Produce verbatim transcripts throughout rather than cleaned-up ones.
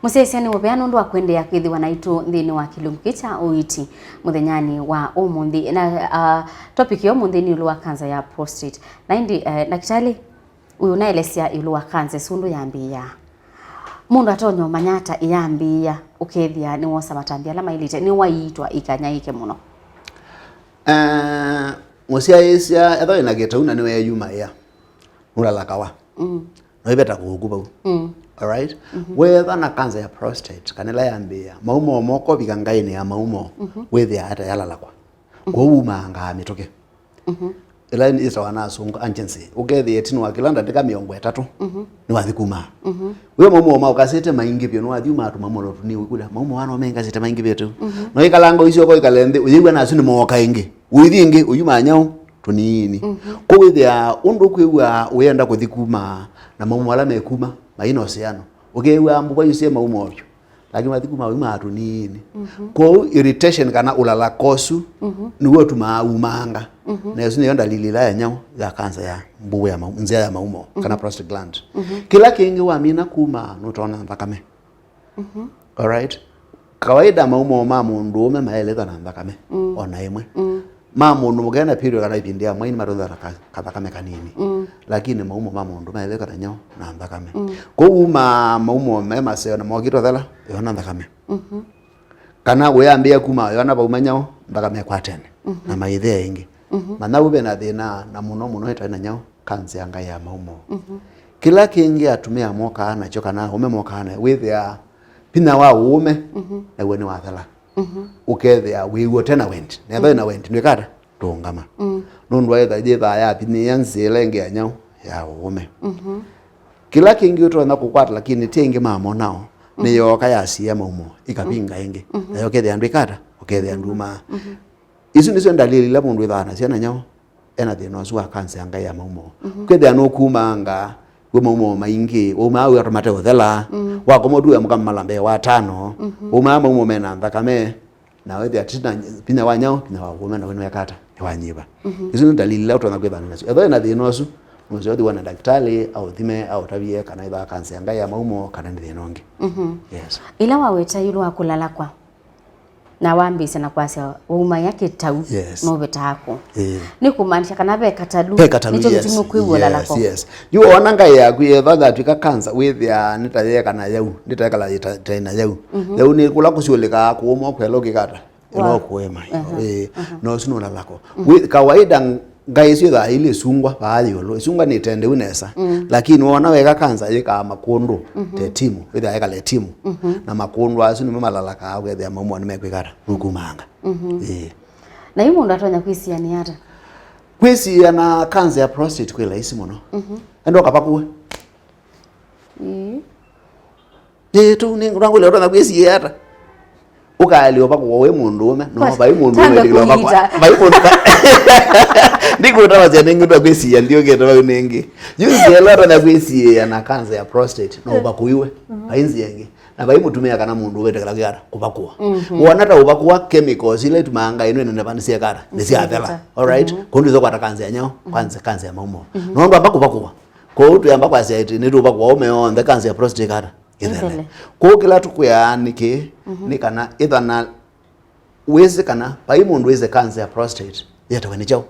Mũsyaĩĩsya nĩ mũvea nũndũ wa kũendeea kwĩthĩwa naitũ nthĩnĩ wa kĩlungu kĩ kya ũiiti mũthenyanĩ wa ũmũnthĩ. Na, uh, topic ya ũmũnthĩ nĩ ĩũlũ wa kanza ya prostate. Na ĩndĩ, uh, ndakĩtalĩ, ũyũ ũnaelesya ĩũlũ wa kanza ĩsu ũndũ yambĩĩaa. Mũndũ atonya ũmanya ata ĩyambĩĩa, ũkethĩa nĩwosa matambya ala maĩlĩte, nĩwaiitwa ĩkanyaĩĩke mũno? Eh, mũsyaĩĩsya ethĩwa wĩna kĩtau na nĩweeyumaĩa, nũlalakawa. Mm. No iveta kũũku vau. Mm. Alright? Mm-hmm. Weethwa na kanza ya prostate, kana ĩla yambĩĩa, maumo moko vika ngaĩnĩ ya maumo, mm-hmm, wĩthĩa ata yalalakwa. Mm-hmm. Kwoou umaangaa mĩtũkĩ. Mm-hmm. Ĩla ĩtawa na asũngũ urgency. Ũkethĩa ĩtina wa kĩla ndatĩka mĩongo ĩtatũ, mm-hmm, nĩwathi kumaa. Mm-hmm. Wĩ maumo maũkasĩte maingĩ vyũ, nĩwathi umatuma mũno tũnini ũikũlya, maumo ano mengasĩte maingĩ vyũ tũ. Mm-hmm. No ĩkalanga ũisyoka ũikale nthĩ, ũyĩw'a nasu nĩmooka ĩngĩ. Ũithi ĩngĩ, ũyuma nyaũ tũnini. Mhm. Kwoou wĩthĩaa ũndũ ũkwĩw'a ũyenda kũthi kuma na maumo ala mekuma, maina ũsiano. Ũkew'a mbuva yũsie maumo vyũ, lakini wathi kuma waumaa tũnini. Mhm. Kwoou irritation kana ũlalaka ũsu, mhm, nĩw'o ũtumaa umanga. Mhm. Na ĩsu nĩyo ndalili ĩla ya nyaũ ya kanza ya mbuvu ya mau-, nzĩa ya maumo, kana, mhm, prostate gland. Mhm. Kĩla kĩngĩ wamina kuma nũtonya nthakame. Mhm. Alright? Kawaida maumo ma mũndũũme maelĩtwa na nthakame, mm, o na ĩmwe. Mm. Ma mũndũ mũke na period kana ĩvinda ya mwai nĩmatũnza na ka-, kathakame kanini. Mm. Lakini maumo ma mũndũ maelĩtwa na nyaũ? Na nthakame. Mm. Kwoou ma maumo me maseo na mokĩtwa thela, yona nthakame. Mhm. Kana ũyambĩĩa kuma yona vauma nyaũ, nthakame ĩkwatene. Mhm. Na maithea ĩngĩ. Mhm. Manya ũve na thĩna na mũno mũno ĩtaĩ na nyaũ, kanza ya ngaĩ ya maumo. Mhm. Kĩla kĩngĩ atumĩa mokaa nakyo kana aũme mokaa nakyo, wĩthĩaa vinya wa ũũme, mhm, naw'o nĩwathela. Mhm. Ũkethĩa wĩw'o tena wendi. Nethwa, mhm, ĩna wendi, ndwĩkata tũũngama. Mm. Nũndũ wa ĩtha yĩthaa yavinyĩĩa nzĩa ĩla ĩngĩ ya nyaũ ya ũũme. Mhm. Kĩla kĩngĩ ũtonya kũkwata, lakini ti aingĩ mamonao, mhm, nĩyooka yasia maumo, ĩkavinga, mhm, ĩngĩ. Mhm. Nayo ũkethĩa ndwĩkata, ũkethĩa ndumaa. Mhm. Isu nĩsyo ndalili ila mũndũ wĩthaa nasyo na nyaũ ena thĩna ũsu wa kanza ya ngaĩ ya maumo. Mhm. Kwĩthĩa nũkumanga wĩ maumo maingĩ, waumaa wĩ atũ mate ũthela, mm, wakoma ũtuwe mũkamala mbee wa tano, mhm, waumaa maumo mena nthakame, na wĩthĩa ti na vinya wa nyaũ, vinya wa ũũme na wĩnwekata nĩwanyiva. Mhm. Isu nĩ ndalili ila ũtonya kwĩthana nasyo. Ethĩwa wĩna thĩna ũsu, nũseo ũthi wone ndakĩtalĩ, aũthime, aũtavye kana ĩthaa kanza ya ngaĩ ya maumo, kana nĩ thĩna ũngĩ. Mhm. Yes. Ĩla waweta ĩũlũ wa kũlalakwa, na wambĩĩsya na kwasya waumaĩa kĩtau, yes, nũvetaa kũ. Ĩĩ. Nĩ kũmaanisha kana ve katalu, ve katalu, nĩkyo, yes, kĩtumi ũkwĩw'a, yes, ũlalako. Yes. Yu ona ngaĩ yaku yethwa yatw'ĩka kanza, wĩthĩaa nĩtayeekana yau, nĩtaekala ĩta-, ĩtaĩ na yau. Mhm. Yau nĩ kũla kũsyũlĩkaa kũũma kwela ũkĩkata. Wa. Ĩla ũkũema. Aha. Ĩĩ. Aha. Na ũsu nĩ ũlalako. Mhm. Wĩ, kawaida Ngaĩ ĩsu yĩthaa ĩilĩ ĩsungwa vaa ĩũlũ. Ĩsungwa nĩ ĩtendeu nesa. Mm. Lakini woona weka kanza yĩkaa makũndũ, mhm, te timu, wĩthaa yĩkale timu. Mhm. Na makũndũ asu nĩmo malalakaa, ũkethĩa maumo nĩmekwĩka ata? Nũkumanga. Mhm. Ĩĩ. Na yu mũndũ atonya kwĩsianĩa ata? Kwĩsiĩa na kanza ya prostate kwĩ laisi mũno. Mhm. Enda ũkapakũe. Ĩĩ. Ĩĩ, tu nĩ ngũtangũlya ũtonya kwĩsiĩa ata? Ũkaelya ũvakũwa wĩ mũndũũme, no, vai mũndũũme ndĩkĩla ũvakũwa. Vai mũndũ, ndikwĩtavasya nĩngĩ ũtonya kwĩsiĩa ndiũkĩte vau nĩngĩ. Yu nzĩa ĩla ũtonya kwĩsiĩa na kanza ya prostate, no ũvakũiwe. Mhm. Vai nzĩa ĩngĩ. Na vai mũtumĩa kana mũndũ ũvĩte kĩla kĩata kũvakũwa. Mhm. Wona ta ũvakũwa, chemicals ila itumaa ngaĩ ĩno ĩnenepa nĩsyeka ata? Nĩsyathela. Nĩsyathela. Alright? Mhm. Kũndũ ĩthe kwata kanza ya nyaũ, mhm, kanza, kanza ya maumo. Mhm. Nũndũ amba kũvakũwa. Kwoou twĩamba kwasya ĩtĩ nĩtũvakũwa ũme onthe kanza ya prostate ĩkata? Ĩthele. Ĩthele. Kwoou kĩla tũkwĩaa nĩ kĩĩ? Mhm. Nĩ kana ĩthana wĩsĩ kana vai mũndũ wĩsĩ kanza ya prostate yĩetawe nĩ kyaũ?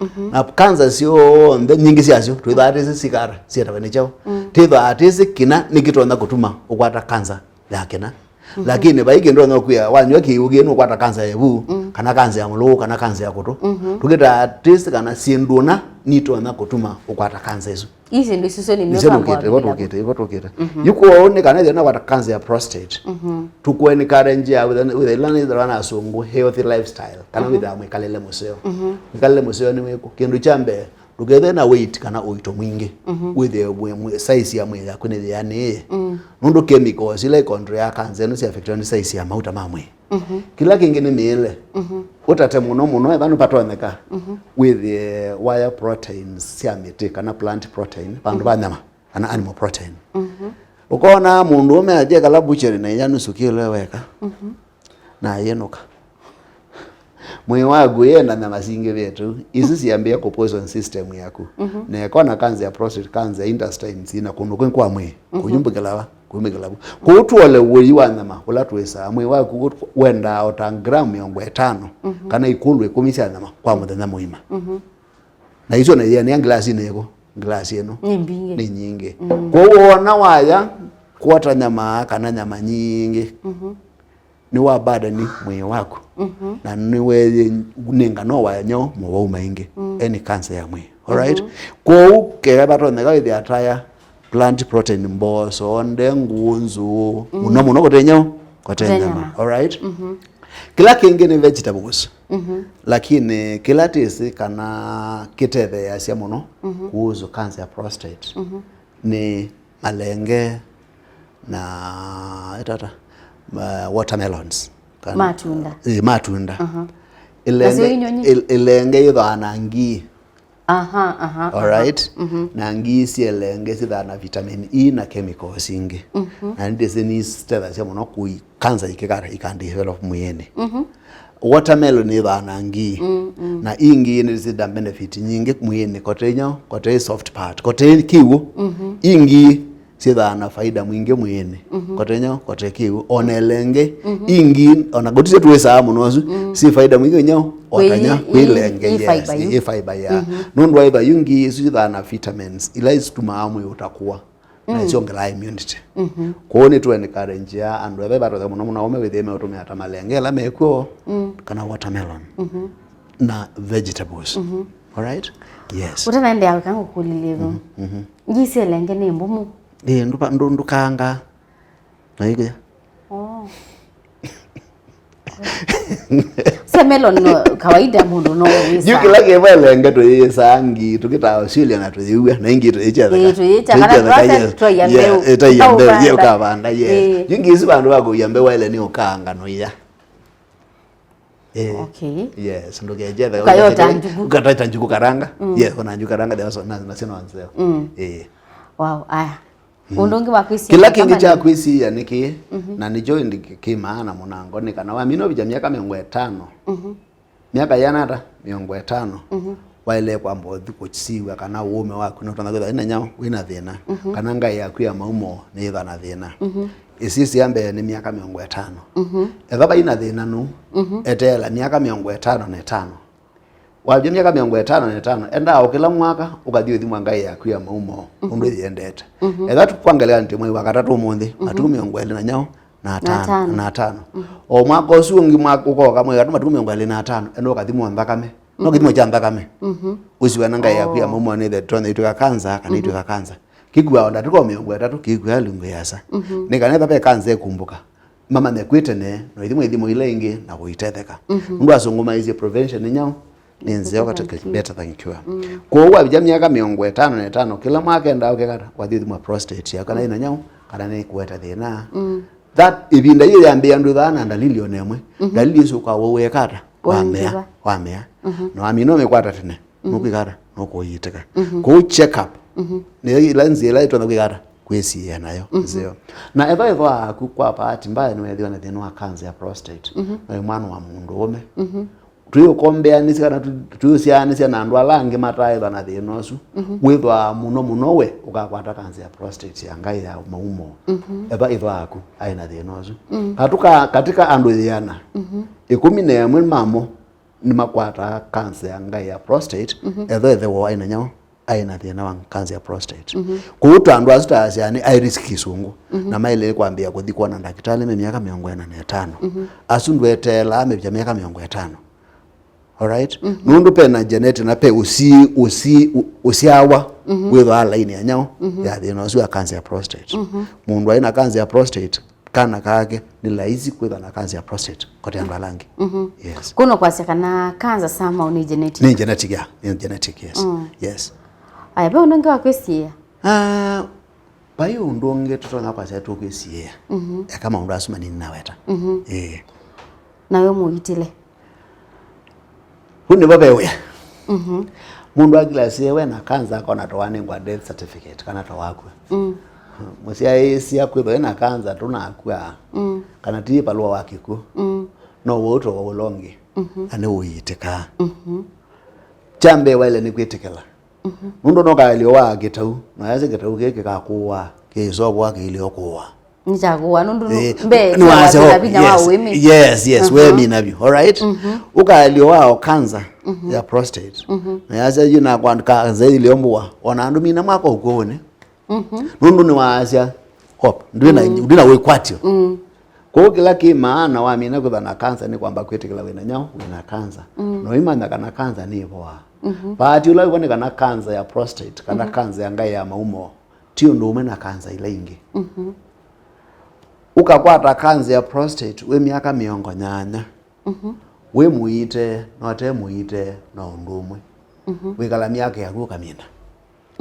Mhm. Na kanza syonthe nyingĩ syasyo twĩthaa tĩsĩ sikara syĩetawe nĩ kyaũ? Mm. Twĩthaa tĩsĩ kĩna nĩkĩtonya kũtuma ũkwata kanza ya kĩna. Mhm. Lakini vai kĩndũ ũtonya kwĩa, wanywa kĩw'ũ kĩĩ nũkwata kanza ya ĩvu, mm, kana kanza ya mũlũũ, kana kanza ya kũtũ. Mhm. Tũkĩtaa tĩsĩ kana syĩndũ ũna nitonya kũtuma ũkwata kanza ĩsu. Ii syĩndũ isu syo nĩ nĩsyo nũkĩte, ĩvo tũkĩte, ĩvo tũkĩte. Mhm. Yu kwoou nĩ kana ethĩwa nĩkwata kanza ya prostate. Mhm. Tũkũencourage ya wĩtha, wĩtha ĩla nĩthĩwa na asũngũ healthy lifestyle, kana, mhm, wĩthaa mwĩkalĩle mũseo. Mhm. Mwĩkalĩle mũseo nĩ wĩkũ? Kĩndũ kya mbee, ndũkethĩwe na weight kana ũito mwingĩ. Mhm. Wĩthĩe mwĩ, mwĩ, size ya mwĩĩ yaku nĩyĩanĩĩe. Mm. Nũndũ chemicals ila ikontrolaa kanza ĩno sya affectwa nĩ size ya mauta ma mwĩĩ. Mhm. Kĩla kĩngĩ nĩ mĩĩle. Mhm. Ũtate mũno mũno, ethĩwa nĩvatonyeka, mhm, wĩthĩe waya proteins sya mĩtĩ kana plant protein vandũ, mhm, va nyama kana animal protein. Mhm. Ũkona mũndũũme athi ekala butchery na ĩya nusu kĩlo e weka, mhm, na ayĩnũka. Mwĩĩ waku ũyenda nyama singĩvĩte ũu, isu syambĩĩa kũ poison system yaku. Mhm. Na ĩkona cancer ya prostate, cancer ya intestines, na kũndũ kwĩ kwa mwĩĩ, mhm, kũyumbũkĩla va? Kumĩkĩla vu. Kũu tuole ũĩ wa nyama ũla twĩsaa, mwĩĩ waku wendaa o ta gramu mĩongo ĩtano kana ikũlũ ĩkũmi sya nyama kwa mũthenya mũima. Na isu nĩyĩanĩa ngilasinĩ ĩkũ? Ngilasi ĩno. Nĩ mbingĩ. Nĩ nyingĩ. Kwoou wona waya kwota nyama kana nyama nyingĩ, nĩwabadani mwĩĩ waku. Na nĩweyĩnenga no waya nyoo mowau maingĩ. Eni kansa ya mwĩĩ. Alright? Kwoou keka vatonyeka wĩthĩa taya plant protein, mboso, ndengũ, nzũũ, mũno mũno kũte nyoo, kũte nyama. Alright? Kĩla kĩngĩ nĩ vegetables. Lakini kĩla tĩsĩ kana kĩtetheeasya mũno kuhusu cancer ya prostate nĩ malenge na, ĩtata, ma, watermelons. Kana, matunda. Ĩ, matunda. Nasyo inyonyi? Ĩlenge yĩthwaa na ngii. Aha, aha. Alright? Na ngii syĩ ĩlenge syĩthwaa na vitamin E na chemicals ingĩ. Na nĩ ndĩsĩ nĩsitethasya mũno kũi cancer ikĩkata ikandevelop mwĩĩnĩ. Watermelon ĩthwaa na ngii. Na ingii nĩ syĩna benefit nyingĩ mwĩĩnĩ, kote nyoo, kote soft part, kote kĩw'ũ. Ingii syĩthaa na faida mwingĩ mwĩĩnĩ. Kote nyoo, kote kĩw'ũ, ona ĩlenge. Ingii, ona kũtisye twĩsaa mũno asu, syĩ faida mwingĩ nyoo, otanya kwĩ ĩlenge, yes, ĩ fiber ya. Nũndũ wa ĩtha yu ngii isu syĩthaa na vitamins ila itumaa mwĩĩ ũtakũa na syongelaa immunity. Kwoou nĩtũ encourage andũ ethwa vatothe mũno mũno aume wĩthĩe meũtũmĩa ta malenge ala mekw'o, kana watermelon na vegetables. Alright? Yes. Ũtanaendeea wĩka ngũkũlilye ĩthũ. Ngii sya ĩlenge nĩ mbumu? Ĩĩ, ndupa-, ndu-, ndukanga. Naigĩa. Oh. Sya melon no kawaida mũndũ no wĩsa. Yu kĩla kĩva ĩlenge tũyĩsaa ngii, tũkĩtaa Australia na tũyĩw'a, na ingĩ tũyĩkyetha. Ĩĩ, tũyĩkya, kana tũyĩkyetha, twaia mbeu. Ĩtaia mbeu, ye ũkavanda, yes. Ĩĩ. Yu ngii isu vandũ va kũia mbeu waĩle nĩ ũkaanga no iya. Eh. Okay. Yes, ndũkejethe. Ũkayota njuku. Ũkataita njuku karanga. Yes, ona njuku karanga, they also na, na sino anseo. Eh. Wow, aya. Ũndũ ũngĩ wa kwĩsiĩa. Kĩla kĩngĩ kya kwĩsiĩa nĩ kĩĩ, na nĩkyo ĩndĩ kĩ maana mũnango, nĩ kana wamina ũvikya myaka mĩongo ĩtano. Myaka yĩana ata? Mĩongo ĩtano. Waĩle kwamba ũthi kũsiw'a kana ũũme waku nĩ ũtonya kwĩthwa wĩna nyaũ, wĩna thĩna, kana ngaĩ yaku ya maumo nĩyĩthwa na thĩna. Ĩsisya mbee nĩ myaka mĩongo ĩtano. Ethwa vai na thĩna nũu, eteela myaka mĩongo ĩtano na ĩtano. Wavya myaka mĩongo ĩtano na ĩtano, endaa o kĩla mwaka ũkathi ũthimwa ngaĩ yaku ya maumo ũndũ yĩendete. Ethwa tũkwangalĩa nĩ mwei wa katatũ ũmũnthĩ, matukũ mĩongo ĩlĩ na nyaũ, na atano, na atano. O mwaka ũsu ũngĩ mwaka ũkoka mwei wa katatũ matukũ mĩongo ĩlĩ na atano, enda ũkathimwa nthakame. No kĩthimo kya nthakame. Ũsiw'a na ngaĩ yaku ya maumo nĩthe tona itwĩka kanza kana itwĩka kanza. Kĩkuaa o ndatĩka o mĩongo ĩtatũ, kĩkuaa lungu yasa. Nĩ kana ethwa ve kanza ĩkumbũka, mamanye kwĩ tene, na ithimwa ithimo ila ingĩ na kũitetheka. Nũndũ asũngũmaĩisye prevention nĩ nyaũ, nĩ nzeo kata better than cure. Kwoou wavika myaka mĩongo ĩtano na ĩtano, kĩla mwaka endaa ũkekata, wathi ũthimwa prostate yaku kana ĩna nyaũ, kana nĩ kũete thĩna. That ĩvinda yĩu yambĩĩa ndwĩthaa na ndalili ona ĩmwe. Ndalili isu ũkawa wekata, wamea, wamea. Na wamina ũmĩkwata tene, nũkwĩkata, nũkũyĩtĩka. Kwoou check up nĩyo ĩla nzĩa ĩla ĩtonya kwĩkata, kwĩsiĩa nayo nzeo. Na ethwa ĩtho yaku kwa bahati mbaya nĩweethĩwa na thĩna wa cancer ya prostate, na wĩ mwana wa mũndũũme, twĩũkombeanĩsya kana tũ-, twĩũsyaanĩsya na andũ ala angĩ mataaĩthwa na thĩna ũsu, wĩthwaa mũno mũno we ũkakwata kanza ya prostate ya ngaĩ ya maumo, ethwa ĩtho yaku aĩ na thĩna ũsu. Katuka, katika andũ yĩana, ĩkũmi na ĩmwe mamo nĩmakwataa kanza ya ngaĩ ya prostate, ethwa ĩthe woo aĩ na nyaũ, aĩ na thĩna wa kanza ya prostate. Kwoou ta andũ asu ta asyaanĩ aĩ risk kĩsũngũ, na maĩle kwambĩĩa kũthi kwona ndakĩtalĩ me myaka mĩongo ĩna na ĩtano. Asu ndweteelaa mĩvya myaka mĩongo ĩtano. Alright? Nũndũ pe na genetic na pe ũsi-, ũsi-, ũ-, ũsyawa wĩthwaa laini ya nyaũ ya thĩna ũsu wa kanza ya prostate. Mũndũ aĩ na kanza ya prostate, kana kake nĩ laisi kwĩthwa na kanza ya prostate kote andũ ala angĩ. Yes. Kũno kwasya kana kanza somehow nĩ genetic. Nĩ genetic, yeah. Nĩ genetic, yes. Yes. Aya, ve ũndũ ũngĩ wa kwĩsiĩa? Ah, vai ũndũ ũngĩ tũtonya kwasya tũkwĩsiĩa. Eka maũndũ asu manini naweta. Ĩĩ. Nawe mũitĩle. Vu nĩvo ve wĩa. Mũndũ akilasye we na kanza akona towa nĩngwa death certificate kana towakw'a. Mũsyaĩĩsya kwĩthwa ena kanza tũnakw'a, kana ti valũa wa kĩkw'ũ. No wau towa ũla ũngĩ, na nĩũiĩtĩkaa. Kya mbee waĩle nĩ kwĩtĩkĩla. Nũndũ no kaelyo wa kĩtau, na yasya kĩtau kĩĩ kĩkakũaa, kĩisovoa kĩilye ũkũaa. Nĩ kya kũwa, nũndũ eh, mbee nĩwasya, twĩna vinya wa yes, ũĩmĩ. Yes, yes, mhm, wemina vyũ, all right? Mhm. Ũkaelyo wao cancer, mhm, ya prostate. Mhm. Na yasya yu na kwa cancer ilio mbũa, ona andũ mina mwaka ũkw'oonĩ. Mhm. Nũndũ nĩwasya, hope, ndwĩna, mm, ndwĩna wĩkwatyo. Mm. Kwoou kĩla kĩ maana wamina kwĩthwa na cancer nĩ kwamba kwĩtĩkĩla wĩna nyaũ, wĩna cancer. Mm. Na ũimanya kana cancer nĩ ĩvoaa. Mhm. Vaati ũla wĩvo nĩ kana cancer ya prostate, kana, mhm, cancer ya ngaĩ ya maumo, ti ũndũ ũmwe na cancer ila ingĩ. Mhm. Ũkakwata cancer ya prostate wĩ myaka mĩongo nyanya. Mhm. Wĩ mũiite na ũte mũiite no ũndũ ũmwe. Mhm. Wĩkala myaka yaku ũkamina.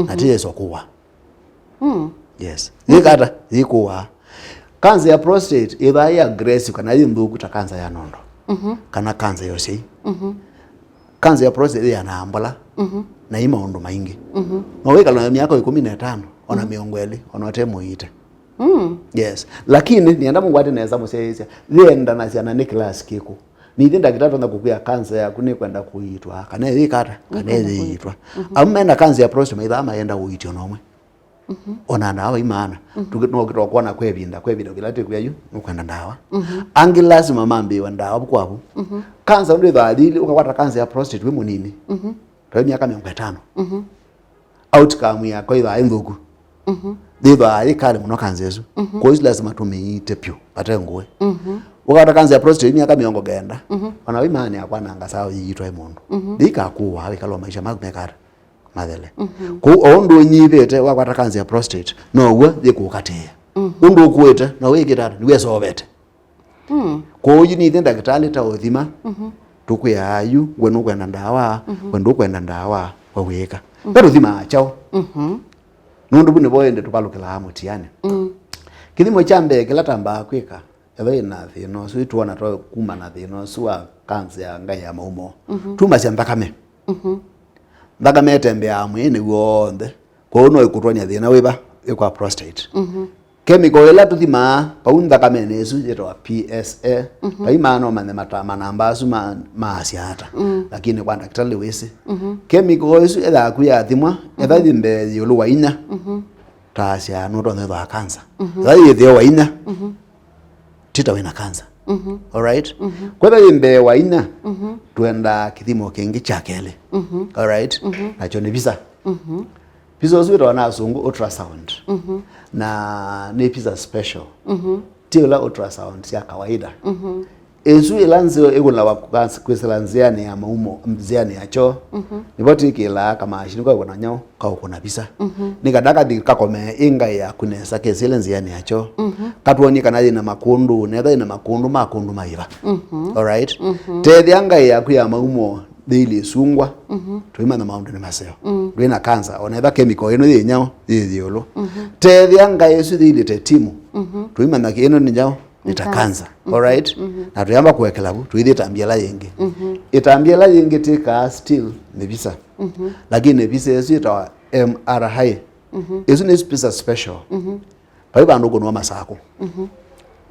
Na ti yĩswa kũwa. Mm. Yes. Yĩka ata? Yĩkũwa. Cancer ya prostate ĩthaa yĩ aggressive kana yĩ nthũku ta cancer ya nondo. Mhm. Kana cancer ya ũsyai. Mhm. Cancer ya prostate ĩyanaa mbola. Mhm. Na ĩ maũndũ maingĩ. Mhm. No wĩkala na myaka ĩkũmi na ĩtano, ona, mhm, mĩongo ĩlĩ, ona ũte mũiite. Mm. Yes. Lakini, nĩenda mũkwate nesa mũsyaĩĩsya, yĩendanasya na nĩ class kĩkũ. Nĩthyĩ ndakĩtalĩ tonya kũkwĩa kanza yaku nĩkwenda kũiitwa, kana ĩyĩka ata, kana ĩyĩiitwa. Mhm. Amu mena kanza ya prostate maithaa mayenda ũiiti ona ũmwe. Mhm. Ona ndawa imaana. Mhm. Tũkĩ-, no kĩtokwona kwa ĩvinda, kwa ĩvinda kĩla tĩkwĩa yu, nũkwenda ndawa. Mhm. Angĩ lasima mambĩĩwe ndawa vu kwa vu. Mhm. Kanza ũndũ ĩthaa yĩlĩ, ũkakwata kanza ya prostate wĩ mũnini. Mhm. Ta wĩ myaka mĩongo ĩtano. Mhm. Outcome yako ĩthaa ĩ nthũku. Mhm. Yĩthaa yĩ kali mũno kanza ĩsu. Mhm. Kwa hiyo lazima tũmĩiite vyũ, vate ngũĩ. Mhm. Ũkawata kanza ya prostate myaka mĩongo kenda, mhm, ona wĩ maana ya kwananga saa ũyiitwa ĩ mũndũ. Mhm. Ndĩikakũaa wĩkala maisha maku mekata mathele. Mhm. Kũu o ũndũ ũnyivĩte wakwata kanza ya prostate, now'o yĩkũkatĩĩa. Mhm. Ũndũ ũkũĩte, no wĩkĩta ata, nĩwĩsovete. Mm. Kwoou yu nĩthe ndakĩtalĩ ta ũthima, mhm, tũkwĩaa yu, we nũkwenda ndawa, mhm, we ndũkwenda ndawa, we wĩka. Mhm. Ve tũthimaa kyaũ? Mhm. Nũndũ vu nĩvo ĩndĩ tũvalũkĩlaa mũtiani. Mm. Kĩthimo kya mbee kĩla tambaa kwĩka, ethĩwa ĩna thĩna ũsu, ĩtwona twa kuma na thĩna ũsu wa kanza ya ngaĩ ya maumo. Mhm. Tumasya nthakame. Mhm. Nthakame ĩtembeaa mwĩĩnĩ w'onthe, kwoou no ĩkũtwany'a thĩna wĩva? Wĩ kwa prostate. Mhm. Chemical ĩla tũthimaa vau nthakamenĩ ĩsu yĩtawa P S A. Mhm. Vai maana ũmanye mata-, manamba asu ma-, maasya ata. Mm. Lakini kwa ndakĩtalĩ wĩsĩ. Mhm. Chemical ĩsu ethĩwa yaku yathimwa, etha, mhm, yĩ mbee yĩũlũ wa inya, mhm, taasya nũtonya ĩthwa kanza. Mhm. Etha yĩ ĩtheo wa inya, mhm, tita wĩna kanza. Mhm. Alright? Mhm. Kwetha yĩ mbee wa inya, mhm, twendaa kĩthimo kĩngĩ kya kelĩ. Mhm. Alright? Mhm. Nakyo nĩ visa. Mhm. Visa ũsu wĩtawa na asũngũ ultrasound. Mhm. Na nĩ visa special. Mhm. Ti ũla ultrasound sya kawaida. Mhm. Ĩsu ĩla nzeo ĩkũnawa kũkas-, kwĩsĩla nzĩanĩ ya maumo, nzĩanĩ ya kyoo. Mhm. Nĩvo twĩkĩlaa kamashini kwa kũna nyaũ, ka ũkũna visa. Mhm. Nĩ kana kathi kakomee ĩ ngaĩ yaku nesa kesĩle nzĩanĩ ya kyoo. Mhm. Katwony'e kana yĩna makũndũ, netha yĩna makũndũ ma kũndũ maĩva. Mhm. Alright? Mhm. Tethĩa ngaĩ yaku ya maumo yĩilye ĩsungwa, mhm, tũimanya maũndũ nĩ maseo. Mm. Ndwĩna kanza, ona etha chemical ĩno yĩ nyaũ, yĩ yĩũlũ. Mhm. Tethĩa ngaĩ ĩsu yĩilye ta ĩtimũ, mhm, tũimanya kĩ ĩno nĩ nyaũ, nĩ ta kanza. Mhm. Alright? Mhm. Na tũyamba kũekela vu, tũithi ĩtambya ĩla yĩngĩ. Mhm. Ĩtambya ĩla yĩngĩ tĩkaa still nĩ visa. Mhm. Lakini visa ĩsu ĩtawa M R I. Mhm. Ĩsu nĩ visa special. Mhm. Vai vandũ ũkũnwa Masakũ. Mhm.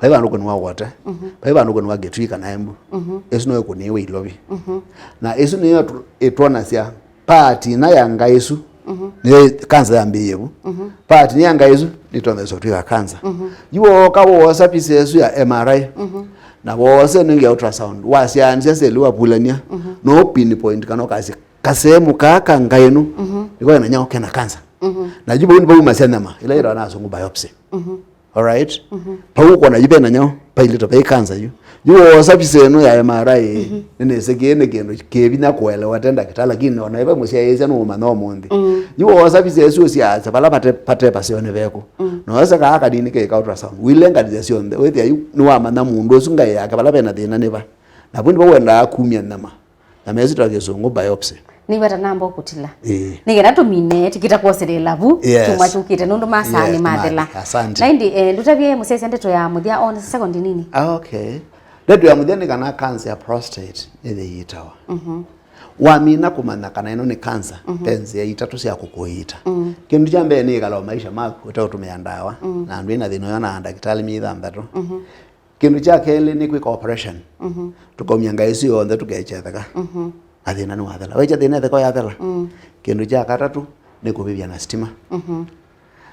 Vai vandũ ũkũnwa Wote. Mhm. Vai vandũ ũkũnwa Kitui kana Embu. Mhm. Ĩsu no ĩkũnĩwe Ilovi. Mhm. Na ĩsu nĩyo tũ-, ĩtwonasya part ĩna ya ngaĩ ĩsu. Mhm. Nĩyo kanza yambĩĩe vu. Mhm. Part ĩna ya ngaĩ ĩsu nĩtonyeswa twĩka kanza. Mhm. Yu wooka woosa visa ĩsu ya M R I. Mhm. Na woosa ĩno ĩngĩ ya ultrasound. Wasyaanĩsya seli wavulany'a. Mhm. No pinpoint kana ũkasya kasehemu kaa ka ngaĩ ĩno, mhm, nĩko ĩna nyaũ kena kanza. Mhm. Na yu vau nĩvaumasya nyama, ĩla yĩtawa na asũngũ biopsy. Mhm. Alright? Mhm. Vau ũkona yu vena nyaũ, vailĩte vai kanza yu. Yu woosa visa ĩno ya M R I, mhm, nĩnĩsĩ kĩĩ nĩ kĩndũ kĩ vinya kũelewa te ndakĩtalĩ, lakini ona ĩve mũsyaĩĩsya nũũmanya ũmũnthĩ. Mm. Yu woosa visa ĩsu ũsiasya vala vate, vate vaseo nĩ vekũ. Mm. Na wosa kaa kanini keka ultrasound. Wĩlenganĩsya syonthe, wĩthĩa yu nĩwamanya mũndũ ũsu ngaĩ yake vala vena thĩna nĩ va. Na vu nĩvo wendaa kumya nyama. Na mesĩ ta kĩsũngũ biopsy. Nĩw'a ta namba ũkũtila. Ĩĩ. Nĩ kenda tũmine, tũkĩta kwoselela vu, yes, kyumwa kyũkĩte, nũndũ masaa, yes, nĩ mathela. Asante. Na ĩndĩ, eh, ndũtavye mũsyaĩĩsya ndeto ya mũthya, o sekondi nini. Ah, okay. Ndeto ya mũthya nĩ kana cancer ya prostate nĩyĩyĩtawa. Mhm. Wamina kũmanya kana ĩno nĩ cancer, mhm, ve nzĩa itatũ sya kũkũĩta. Mm. Kĩndũ kya mbee nĩ ĩkala o maisha maku ũteũtũmĩa ndawa, mm, na ndwĩ na thĩna ũyona ndakĩtalĩ myei thanthatũ. Mhm. Kĩndũ kya kelĩ nĩ kwĩka operation. Mhm. Tũkaumya ngaĩ ĩsu yonthe tũkekya ĩtheka. Mhm. Na thĩna nĩwathela. Wekya thĩna ĩtheka yathela. Mm. Kĩndũ kya katatũ nĩ kũvĩvya na sitima. Mhm.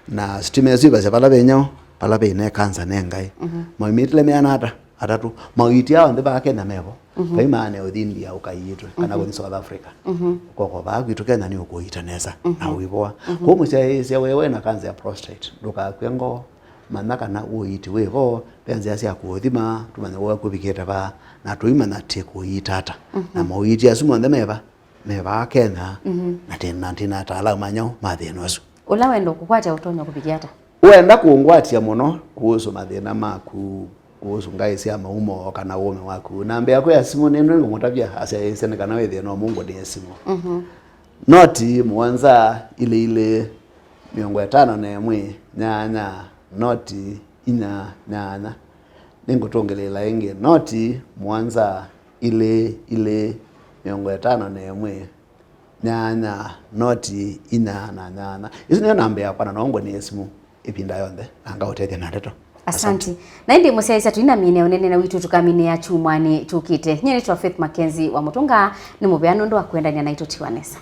Na sitima ĩsu ĩvasya vala ve nyaũ, vala ve ĩna ĩkanza ne ngaĩ. Mhm. Maumĩtile meana ata? Atatũ. Mauiiti aa onthe vaa Kenya mevo. Mhm. Vai maane ũthi India ũkaiitwe, kana, mhm, kũthi South Africa. Mhm. Koko vaa kwitũ Kenya nĩ ũkũiita nesa, mhm, na ũivoa. Mhm. Kwoou mũsyaĩĩsya wĩwe na kanza ya prostate, ndũkakw'e ngoo, manya kana ũiiti wĩ vo, ve nzĩa sya kũũthima, tũmanye ũu kũvikĩte vaa, na tũimanya twĩkũiita ata. Mhm. Na mauiiti asu monthe meva, me vaa Kenya, mhm, na tĩ na, tĩ na ataalamu ma nyau ma thĩna ũsu. Ũla wenda ũkũkwatya ũtonya kũvikĩa ata? Wenda kũngwatya mũno kũhusu mathĩna maku, kũhusu ngaĩ sya maumo, kana ũũme waku, namba yaku ya simũ nĩ ĩno ngũmũtavya asyaĩĩsye nĩ kana wĩthĩe no mũngũnĩe simũ. Mhm. Noti mũonza ilĩ ilĩ, mĩongo ĩtano na ĩmwe, nyanya, noti inya, nyanya. Nĩngũtũngĩlĩĩla ĩngĩ, noti mũonza ilĩ ilĩ, mĩongo ĩtano na ĩmwe, nyanya, noti inya na nyanya. Isu nĩyo namba yakwa, na no ngũnĩe simũ ĩvinda yonthe, na ngaũtethya na ndeto. Asante. Asante. Na ĩndĩ mũsyaĩĩsya, tũinamine ũnene na witũ tũkaminĩa kyumwanĩ kyũkĩte. Nyie nĩtwa Faith Mackenzie wa Mũtũnga, nĩ mũvea nũndũ wa kũendany'a naitũ tiwa nesa.